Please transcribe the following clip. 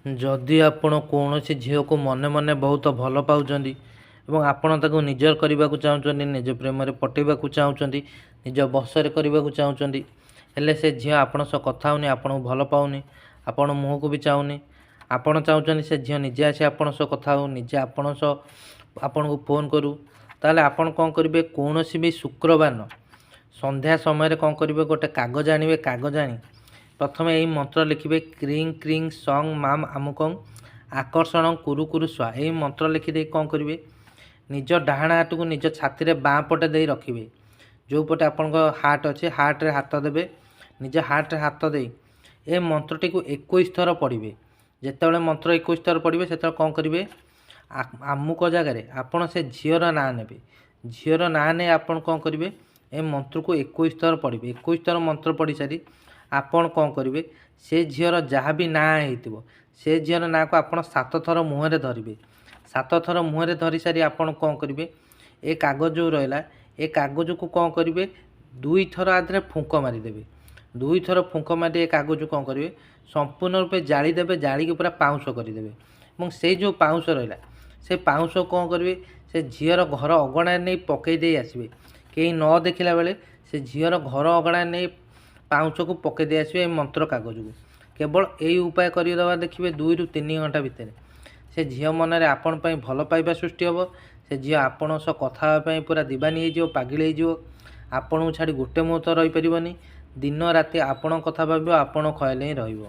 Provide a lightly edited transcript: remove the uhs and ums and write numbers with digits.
ଯଦି ଆପଣ କୌଣସି ଝିଅକୁ ମନେ ମନେ ବହୁତ ଭଲ ପାଉଛନ୍ତି ଏବଂ ଆପଣ ତାକୁ ନିଜର କରିବାକୁ ଚାହୁଁଛନ୍ତି, ନିଜ ପ୍ରେମରେ ପଟେଇବାକୁ ଚାହୁଁଛନ୍ତି, ନିଜ ବଶରେ କରିବାକୁ ଚାହୁଁଛନ୍ତି, ହେଲେ ସେ ଝିଅ ଆପଣଙ୍କ ସହ କଥା ହେଉନି, ଆପଣଙ୍କୁ ଭଲ ପାଉନି, ଆପଣ ମୁହଁକୁ ବି ଚାହୁଁନି। ଆପଣ ଚାହୁଁଛନ୍ତି ସେ ଝିଅ ନିଜେ ଆସି ଆପଣଙ୍କ ସହ କଥା ହେଉ, ନିଜେ ଆପଣଙ୍କ ସହ ଆପଣଙ୍କୁ ଫୋନ୍ କରୁ, ତାହେଲେ ଆପଣ କ'ଣ କରିବେ? କୌଣସି ବି ଶୁକ୍ରବାର ସନ୍ଧ୍ୟା ସମୟରେ କ'ଣ କରିବେ? ଗୋଟେ କାଗଜ ଆଣିବେ। କାଗଜ ଆଣି ପ୍ରଥମେ ଏଇ ମନ୍ତ୍ର ଲେଖିବେ, କ୍ରିଂ କ୍ରିଂ ସଂ ମାମ୍ ଆମୁକଂ ଆକର୍ଷଣ କୁରୁ କୁରୁ ସ୍ୱା। ଏଇ ମନ୍ତ୍ର ଲେଖିଦେଇ କ'ଣ କରିବେ? ନିଜ ଡାହାଣ ହାତକୁ ନିଜ ଛାତିରେ ବାଁ ପଟେ ଦେଇ ରଖିବେ। ଯେଉଁ ପଟେ ଆପଣଙ୍କ ହାର୍ଟ ଅଛି, ହାର୍ଟରେ ହାତ ଦେବେ। ନିଜ ହାର୍ଟରେ ହାତ ଦେଇ ଏ ମନ୍ତ୍ରଟିକୁ 21 ଥର ପଢ଼ିବେ। ଯେତେବେଳେ ମନ୍ତ୍ର 21 ଥର ପଢ଼ିବେ, ସେତେବେଳେ କ'ଣ କରିବେ? ଆମୁକ ଜାଗାରେ ଆପଣ ସେ ଝିଅର ନାଁ ନେବେ। ଝିଅର ନାଁ ନେଇ ଆପଣ କ'ଣ କରିବେ? ଏ ମନ୍ତ୍ରକୁ 21 ଥର ପଢ଼ିବେ। 21 ଥର ମନ୍ତ୍ର ପଢ଼ି ସାରି ଆପଣ କ'ଣ କରିବେ? ସେ ଝିଅର ଯାହା ବି ନାଁ ହେଇଥିବ, ସେ ଝିଅର ନାଁକୁ ଆପଣ 7 ଥର ମୁହଁରେ ଧରିବେ। 7 ଥର ମୁହଁରେ ଧରି ସାରି ଆପଣ କ'ଣ କରିବେ? ଏ କାଗଜ ଯେଉଁ ରହିଲା, ଏ କାଗଜକୁ କ'ଣ କରିବେ? 2 ଥର ଆଧିରେ ଫୁଙ୍କ ମାରିଦେବେ। 2 ଥର ଫୁଙ୍କ ମାରି ଏ କାଗଜକୁ କ'ଣ କରିବେ? ସମ୍ପୂର୍ଣ୍ଣ ରୂପେ ଜାଳିଦେବେ। ଜାଳିକି ପୁରା ପାଉଁଶ କରିଦେବେ ଏବଂ ସେଇ ଯେଉଁ ପାଉଁଶ ରହିଲା, ସେ ପାଉଁଶ କ'ଣ କରିବେ? ସେ ଝିଅର ଘର ଅଗଣାରେ ନେଇ ପକାଇ ଦେଇ ଆସିବେ। କେହି ନ ଦେଖିଲା ବେଳେ ସେ ଝିଅର ଘର ଅଗଣାରେ ନେଇ ପାଉଁଶକୁ ପକାଇ ଦେଇ ଆସିବେ, ଏ ମନ୍ତ୍ର କାଗଜକୁ। କେବଳ ଏଇ ଉପାୟ କରିଦେବା, ଦେଖିବେ 2ରୁ 3 ଘଣ୍ଟା ଭିତରେ ସେ ଝିଅ ମନରେ ଆପଣ ପାଇଁ ଭଲ ପାଇବା ସୃଷ୍ଟି ହେବ। ସେ ଝିଅ ଆପଣଙ୍କ ସହ କଥା ହେବା ପାଇଁ ପୁରା ଦିବାନୀ ହେଇଯିବ, ପାଗିଳି ହେଇଯିବ। ଆପଣଙ୍କୁ ଛାଡ଼ି ଗୋଟେ ମୁହୂର୍ତ୍ତ ରହିପାରିବନି। ଦିନ ରାତି ଆପଣଙ୍କ କଥା ଭାବିବ, ଆପଣ ଖୟାଲ ହିଁ ରହିବ।